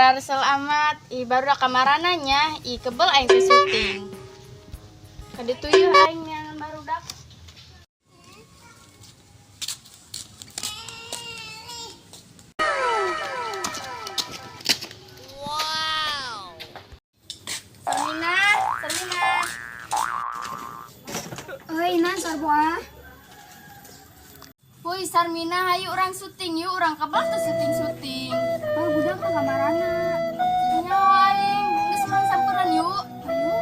Ngararesel amat. Ih, baru kamarana nya. Ih, kebel aing teh syuting. Kaditu yeuh aing neangan barudak. Wow. Sarmina, Sarmina. Euy, Nan sarua. Woi Sarmina, hayu urang syuting yuk, urang kebel tuh syuting-syuting. Oh, budak mah kamarana. Nyawa aing, geus urang samperan yuk. Ayo.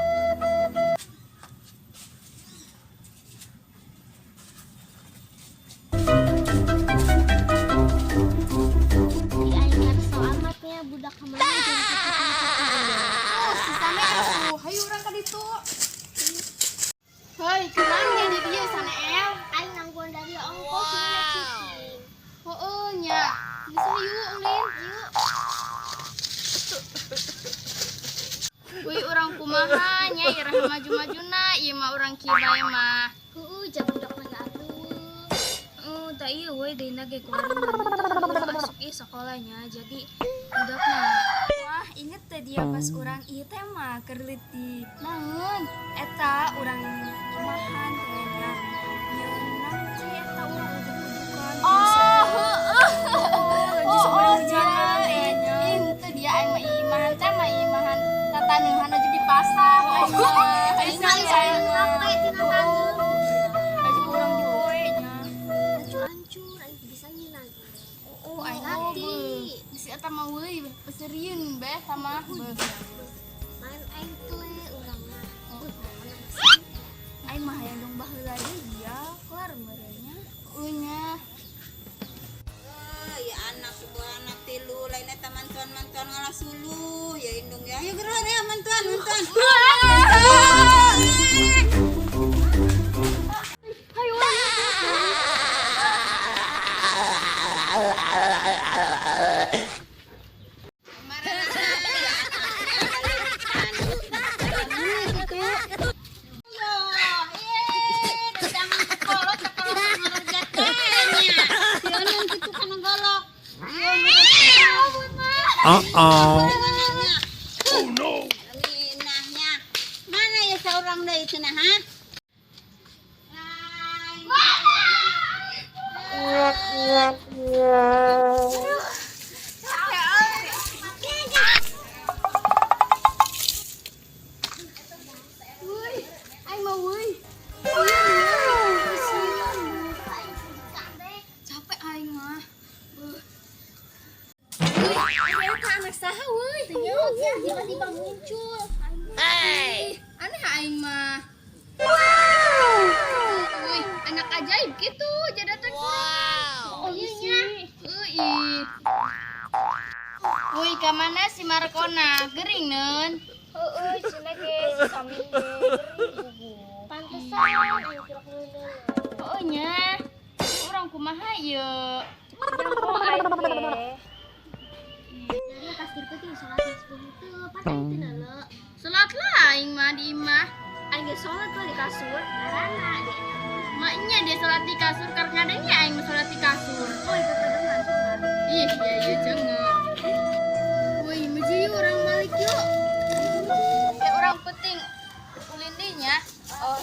Ih, aing ngaresel amatnya budak kemana jeung syuting-syuting. Oh, si Same atuh, hayu urang ka ditu. Hei, kunaon di dieu Saneel? Aing nangguan dari ongkos wow. Syuting. Heueuh nya. Geus yuk ulin. Yuk. Wih, urang kumaha nya iraha maju-majuna, ieu mah urang kieu bae mah. Heueuh, jam budak mah atuh. Oh, tak iya we deuna ge kuari mah asup ieu sekolahnya. Jadi budak mah wah, inget teh dia pas urang ieu teh mah keur leutik. Naon? Eta urang imahan teh nya. Yeun naon sih eta urang uduk-udukan. Oh, heueuh. Oh, lagi Oh, oh, hujan teh nya. Itu dia aing mah imahan teh mah imahan tatanehan aja di pasar aing mah. Aing mah aing HP tina taneuh. Lagi urang dipoe nya. Hancur-hancur aing teu bisa nginang. Oh, aing Nanti Bisi eta mah euy, peserieun beh sama. Beuh. main aing teh urang mah. Pokona mah Aing mah hayang dong baheula deui dia kelar meureunnya. Euy nya. Ya anak sebuah anak tilu lainnya mantuan mantuan ngalah suluh ya indung ya ayo gerak ya mantuan mantuan. Hayu. Uh-oh. Minahnya mana ya seorang deui cenah ha? Woi, aing mah woi. Capek aing mah. Woi, eta anak saha woi? ya tiba-tiba muncul. Hey. Aneh aing mah. Wih, anak ajaib gitu jadatan. Wow. Oh iya nya. Euy. Woi, ka mana si Markona? Gering neun. Heueuh, cenah ge si Samin ge gering gugu. Pantesan aing kira ngeuneuh. Oh nya. Urang kumaha ieu? Nyaho aing ge. Jadi pas keur penting salat geus teu pan aing teu neuleu. Salat lah aing mah di imah. Aing ge salat lah di kasur. Ngarana di eta. Maknya dia salat di kasur karena adanya aing mah salat di kasur. Oh, itu kedengan salat. Ih, ya iya jenguk. Woi, maju yuk orang balik yuk. Ya orang penting ulin deui nya. Oh.